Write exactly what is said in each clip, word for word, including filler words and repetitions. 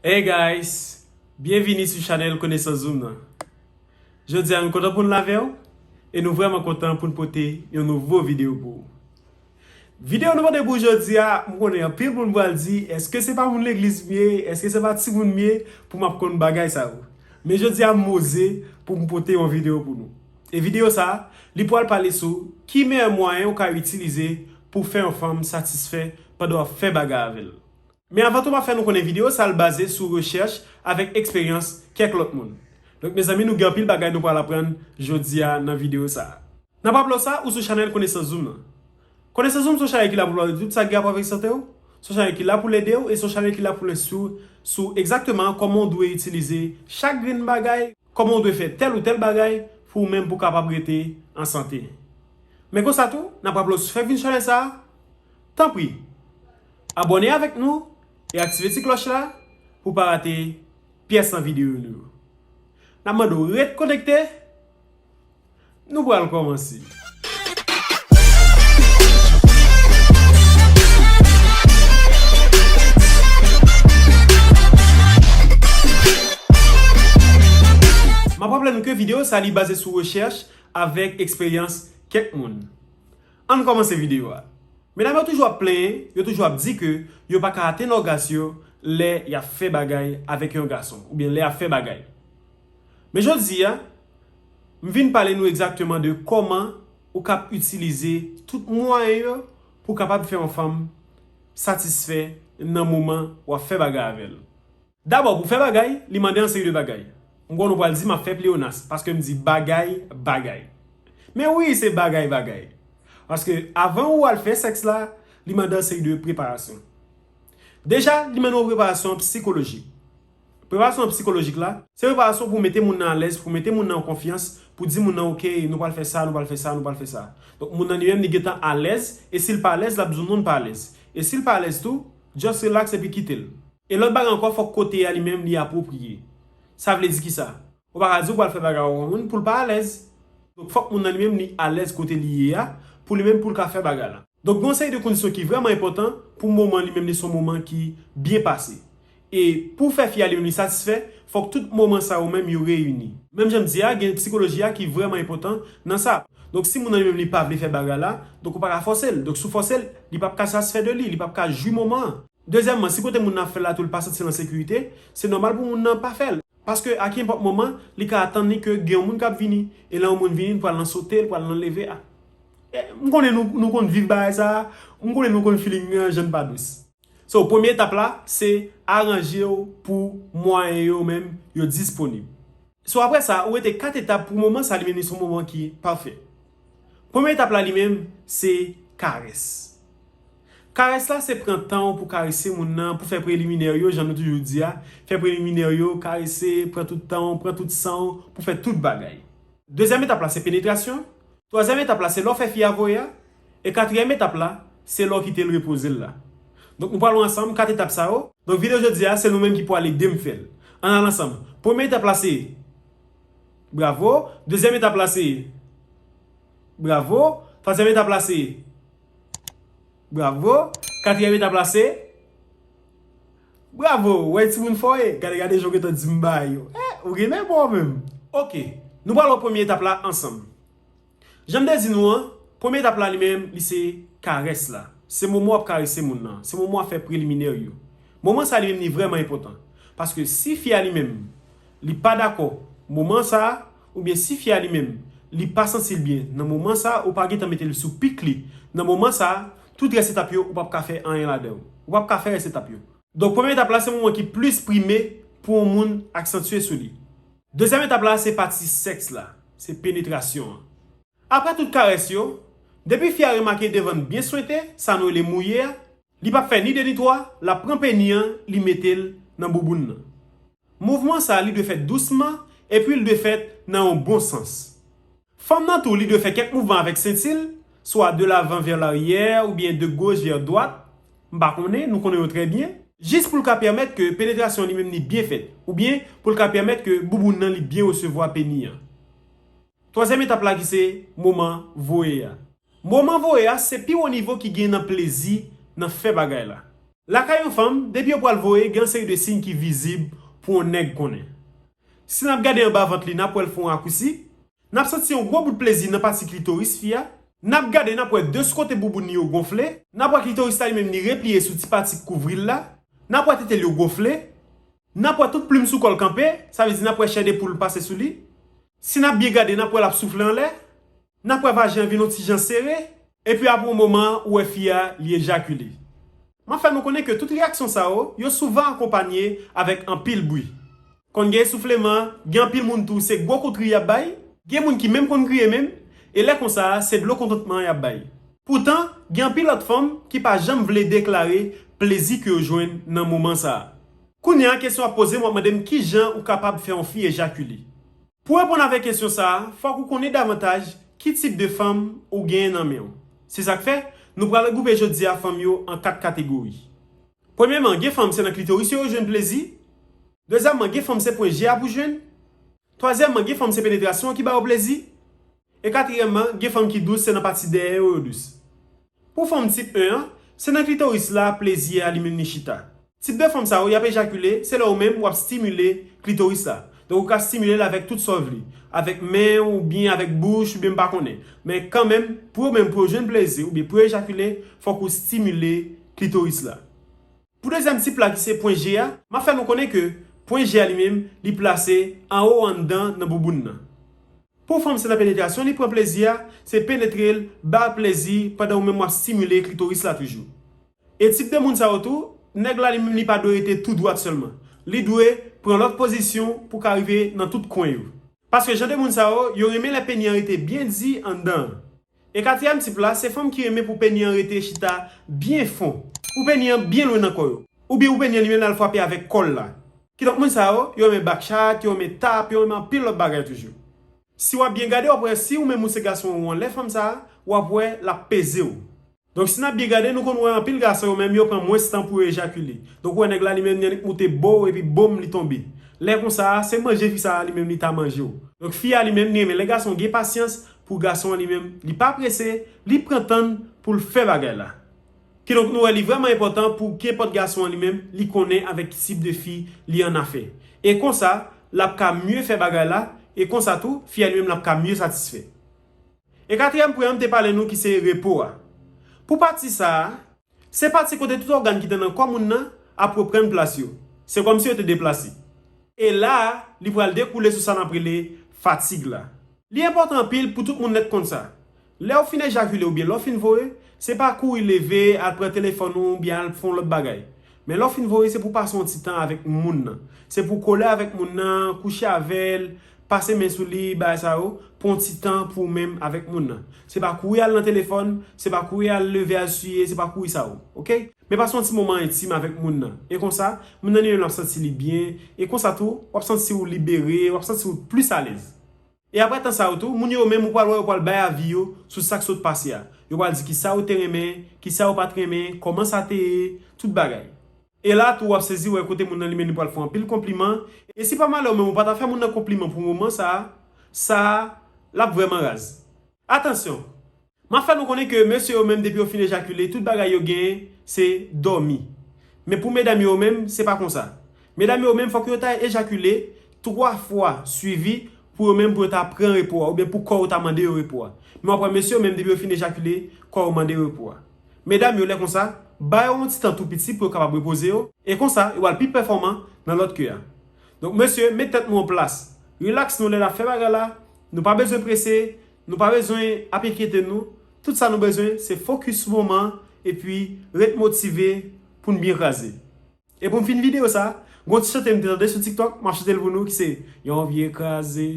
Hey guys, byenvini sou chanèl Konesans Zoom nan. Jodi a nou kontan pou n la avè w e nou vrèman kontan pou n pote yon nouvo videyo pou ou. Videyo nou pote pou jodi a, m konnen anpil moun pral di, èske se pa moun legliz m ye, èske se pa timoun m ye pou m ap konn bagay sa yo? Men jodi a m oze pou m pote yon videyo pou nou. E videyo sa, li pral pale sou ki meyè mwayen ou ka itilize pou fè yon fanm satisfè pandan w ap fè bagay avè l. Men avan tou m ap fè nou konnen videyo sa l baze sou rechèch avèk eksperyans kèk lòt moun. Donk mezanmi, nou gen anpil bagay nou pral aprann jodi a nan videyo sa. N ap raple w sa, ou sou chanèl Konesans Zoom nan. Konesans Zoom se yon chanèl ki la pou pale de tout sa ki gen rapò avèk sante w, se yon chanèl ki la pou l ede w e se yon chanèl ki la pou l enstwi w sou egzakteman kòman w dwe itilize chak grenn bagay, kòman w dwe fè tèl ou tèl bagay pou ou menm pou w kapab rete an sante. Men konsa tou, n ap raple w si w fèk vin sou chanèl sa a, tanpri, abòne avèk nou e aktive ti klòch la pou w pa rate pyès nan videyo nou yo. N ap mande w ret konekte, nou pral kòmanse. M ap raple nou ke videyo sa li baze sou rechèch avèk eksperyans kèk moun. Ann kòmanse videyo a. Medam yo toujou ap plenyen, yo toujou ap di ke yo pa ka atenn ògas yo lè y ap fè bagay avèk yon gason oubyen lè y ap fè bagay. Men jodi a, m vin pale nou egzakteman de kòman ou kab itilize tout mwayen yo pou w kapab fè yon fanm satisfè nan moman w ap fè bagay avè l. Dabò, pou fè bagay, li mande yon seri de bagay. M konn ou pral di m ap fè pleyonas, paske m di bagay, bagay. Men wi, se bagay, bagay. Paske avan ou al fè sèks la, li mande yon seri de preparasyon. Deja, li mande yon preparasyon sikolojik. Preparasyon sikolojik la, se preparasyon pou mete moun nan alèz, pou mete moun nan an konfyans, pou di moun nan, "Ok, nou pral fè sa, nou pral fè sa, nou pral fè sa." Donk, moun nan li menm, li gentan alèz, e si l pa alèz, l ap di w, "Non, m pa alèz." E si l pa alèz tou, just relax epi kite l. E lòt bagay ankò, fòk kote a li menm li apwopriye. Sa vle di kisa? Ou pa ka di ou pral fè bagay ak yon moun pou l pa alèz. Donk fòk moun nan li menm li alèz kote li ye a, pou li menm pou l ka fè bagay la. Donk gen yon seri de kondisyon ki vrèman enpòtan pou moman li menm li se yon moman ki byen pase. E pou fè fi a li menm li satisfè, fòk tout moman sa yo menm yo reyini. Menm jan m di a, gen sikoloji a ki vrèman enpòtan nan sa. Donk si moun nan li menm li pa vle fè bagay la, donk ou pa ka fòse l. Donk si w fòse l, li p ap ka satisfè de li, li p ap ka jwi moman an. Dezyèmman, si kote moun nan ap fè l la tou li pa santi l an sekirite, se nòmal pou moun nan pa fè l. Paske a kenpòt moman, li ka atann li ke gen yon moun k ap vini. E lè yon moun vini, li pral nan sote, li pral nan leve a. E, m konnen nou, nou konn viv bagay sa a, m konnen nou konn feeling nan jan l pa dous. So, premye etap la, se aranje w pou mwayen yo menm yo disponib. So, apre sa, ou rete kat etap pou moman sa li menm li se yon moman ki pafè. Premye etap la li menm, se karès. Karès la, se pran tan w pou karese moun nan, pou fè preliminè yo, jan nou toujou di a, fè preliminè yo, karese, pran tout tan w, pran tout san w, pou fè tout bagay. Dezyèm etap la, se penetrasyon. Twazyèm etap la, se lè w fè fi a voye a. E katriyèm etap la, se lè w kite l repoze l la. Donk, nou pral wè ansanm kat etap sa yo. Donk, videyo jodi a, se nou menm ki pral ede m fè l. Ann al ansanm. Premye etap la, se bravo. Dezyèm etap la, se bravo. Twazyèm etap la, se bravo. Katriyèm etap la, se bravo. Wè timoun fò ye. Gade, gade jan w gentan di m bagay yo. Eh, ou gen men bon menm. Ok. Nou pral wè premye etap la ansanm. Jan m te di nou an, premye etap la li menm, li se karès la. Se moman w ap karese moun nan, se moman w ap fè preliminè yo. Moman sa li menm li vrèman enpòtan. Paske si fi a li menm, li pa dakò moman sa, oubyen si fi a li menm, li pa santi l byen nan moman sa, ou pa gentan mete l sou pik li nan moman sa, tout rès etap yo, ou p ap ka fè anyen ladan yo. Ou p ap ka fè rès etap yo. Donk, premye etap la, se moman ki plis prime pou yon moun aksantye sou li. Dezyèm etap la, se pati sèks la, se penetrasyon an. Apre tout karès yo, depi fi a remake devann byen swete, sa nou rele mouye a, li p ap fè ni de ni twa, l ap pran peni an, li mete l nan bouboun nan. Mouvman sa a, li dwe fèt dousman, epi l dwe fèt nan yon bon sans. Fanm nan tou, li dwe fè kèk mouvman avèk senti l, swa de lavan vè laryè oubyen de goch vè dwat, m pa konnen, nou konnen yo trè byen, jis pou l ka pèmèt ke penetrasyon li menm li byen fèt, oubyen pou l ka pèmèt ke bouboun nan li byen resevwa peni an. Twazyèm etap la ki se moman voye a. Moman voye a se pi wo nivo ki gen nan plezi nan fè bagay la. Lakay yon fanm, depi yo pral voye, gen yon seri de siy ki vizib pou yon nèg konnen. Si n ap gade anba vant li, n ap wè l fè yon rakousi. N ap santi yon gwo bout plezi nan pati klitoris fi a. N ap gade, n ap wè de sou kote bouboun li yo gonfle. N ap wè klitoris la li menm li repliye sou ti pati k kouvri l la. N ap wè tete l yo gonfle. N ap wè tout plim sou kò l kanpe, sa vle di n ap wè chè de poul pase sou li. Si n ap byen gade, n ap wè l ap soufle anlè. N ap wè vajen an vin yon ti jan sere. Epi apre yon moman, ou wè fi a, li ejakile. M ap fè nou konnen ke tout reyaksyon sa yo, yo souvan akonpanye avèk anpil bri. Konn gen esoufleman, gen anpil moun tou, se gwo kout ri y ap bay. Gen moun ki menm konn kriye menm. E lè konsa a, se dlo kontantman y ap bay. Poutan, gen anpil lòt fanm ki pa janm vle deklare plezi ke yo jwenn nan moman sa a. Kounye a, kesyon ap poze m, w ap mande m kijan ou kapab fè yon fi ejakile. Pou reponn avèk kesyon sa a, fòk ou konnen davantaj ki tip de fanm ou genyen nan men w. Se sa k fè, nou pral regwoupe jodi a fanm yo an kat kategori. Premyèman, gen fanm se nan klitoris yo yo jwenn plezi. Dezyèmman, gen fanm se pwen je a pou jwenn. Twazyèmman, gen fanm se penetrasyon an ki ba yo plezi. E katriyèmman, gen fanm ki dous, se nan pati dèyè yo yo dous. Pou fanm tip en an, se nan klitoris la plezi a li menm li chita. Tip de fanm sa yo, y ap ejakile, se lè ou menm w ap stimile klitoris la. Donk ou ka stimile l avèk tout sa w vle, avèk men w oubyen avèk bouch oubyen m pa konnen. Men kanmenm, pou yo menm pou yo jwenn plezi oubyen pou yo ejakile, fòk ou stimile klitoris la. Pou dezyèm tip la ki se pwen je a, m ap fè nou konnen ke pwen je a li menm, li plase anwo anndan nan bouboun nan. Pou fanm se nan penetrasyon li pran plezi a, se penetre l, ba l plezi pandan ou menm w ap stimile klitoris la toujou. E tip de moun sa yo tou, nèg la li menm li pa dwe rete tou dwat sèlman. Li dwe pran lòt pozisyon pou ka rive nan tout kwen yo. Paske jan de moun sa yo, yo renmen lè peni an rete byen di anndan an. E katriyèm tip la, se fanm ki renmen pou peni an rete chita byen fon. Pou peni an byen lwen nan kò yo. Oubyen pou peni an li menm l al frape avèk kò l la. Kidonk moun sa yo, yo renmen back chat, yo renmen tap, yo renmen anpil lòt bagay toujou. Si w ap byen gade, w ap wè si ou menm ou se gason ou anlè fanm sa a, w ap wè l ap peze w. Donk si n ap byen gade, nou konn wè anpil gason yo menm yo pran mwens tan pou yo ejakile. Donk ou wè nèg la li menm li annik moute bo epi bonm li tonbe. Lè konsa a, se manje fi sa a li menm li ta manje w. Donk fi a li menm li renmen lè gason gen pasyans pou gason an li menm, li pa prese, li pran tan pou l fè bagay la. Kidonk nou wè li vrèman enpòtan pou kenpòt gason an li menm, li konnen avèk ki tip de fi li annafè. E konsa, l ap ka mye fè bagay la, e konsa tou, fi a li menm l ap ka mye satisfè. E katriyèm pwen an m te pale nou ki se repo a. Pou pati sa a, se pati kote tout ògàn ki te nan kò moun nan ap reprann plas yo. Se kòmsi yo te deplase. E la a, li pral dekoule sou sa n ap rele fatig la. Li enpòtan anpil pou tout moun nèt konn sa. Lè w fin ejakile oubyen lè w fin voye, se pa kouri leve, al pran telefòn ou oubyen al fè yon lòt bagay. Men lè w fin voye, se pou w pase yon ti tan avèk moun nan. Se pou w kole avèk moun nan, kouche avè l, pase men sou li, bagay sa yo, pran yon ti tan pou w menm avèk moun nan. Se pa kouri al nan telefòn, se pa kouri al leve al siye, se pa kouri sa yo, oke? Men pase yon ti moman entim avèk moun nan. E konsa, moun nan li menm l ap santi li byen, e konsa tou, w ap santi w libere, w ap santi w plis alèz. E apre tan sa yo tou, moun yo menm ou pral wè yo pral bay avi yo sou sa k sot pase a. Yo pral di kisa yo te renmen, kisa yo pa t renmen, kòman sa te ye, tout bagay. E la tou w ap sezi wè kote moun nan li menm li pral fè w anpil konpliman. E si pa malè ou menm ou pa ta fè moun nan konpliman pou moman sa a, sa a, l ap vrèman raz. Atansyon! M ap fè nou konnen ke mesye yo menm depi yo fin ejakile, tout bagay yo genyen se dòmi. Men pou medam yo menm, se pa konsa. Medam yo menm fòk yo ta ejakile twa fwa swivi pou yo menm pou yo ta pran repo a, oubyen pou kò yo ta mande yo repo a. Men w ap wè mesye yo menm depi yo fin ejakile, kò yo mande repo a. Medam yo lè konsa, ba yo yon ti tan tou piti pou yo kapab repoze yo, e konsa yo pral pi pèfòman nan lòt ke a. Donk mesye, met tèt nou an plas. Rilaks nou lè n ap fè bagay la, nou pa bezwen prese, nou pa bezwen ap enkyete nou. Tout sa nou bezwen, se fokis sou moman an, epi ret motive pou n byen kraze. E pou m fin videyo sa, gon ti chante m te tande sou TikTok, m ap chante l pou nou, ki se, yon vye kraze,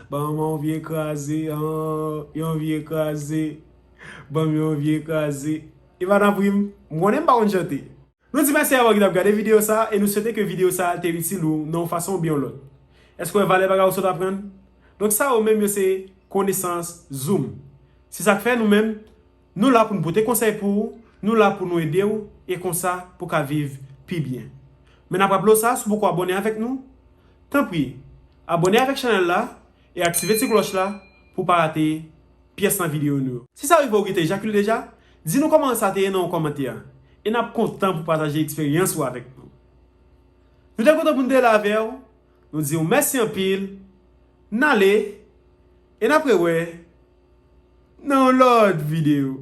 ban m yon vye kraze, an, yon vye kraze, ban m yon vye kraze. E pa tanpri m, m konnen m pa konn chante. Nou di mèsi a ou ki t ap gade videyo sa a e nou swete ke videyo sa a te itil ou nan yon fason oubyen yon lòt. Èske w wè valè bagay ou sot aprann? Donk sa yo menm yo se konesans Zoom. Se sa k fè nou menm, nou la pou n pote konsèy pou ou, nou la pou nou ede w e konsa pou w ka viv pi byen. Men n ap raple w sa, si w poko abòne avèk nou, tanpri, abòne avèk chanèl la e aktive ti klòch la pou w pa rate pyès nan videyo nou yo. Si sa rive w ou gentan ejakile deja, di nou kòman sa te ye nan yon kòmantè. e n ap kontan pou pataje eksperyans ou avèk nou. Nou te kontan pou n te la avè w. Nou di w mèsi anpil. N ale e n ap rewè nan yon lòt videyo.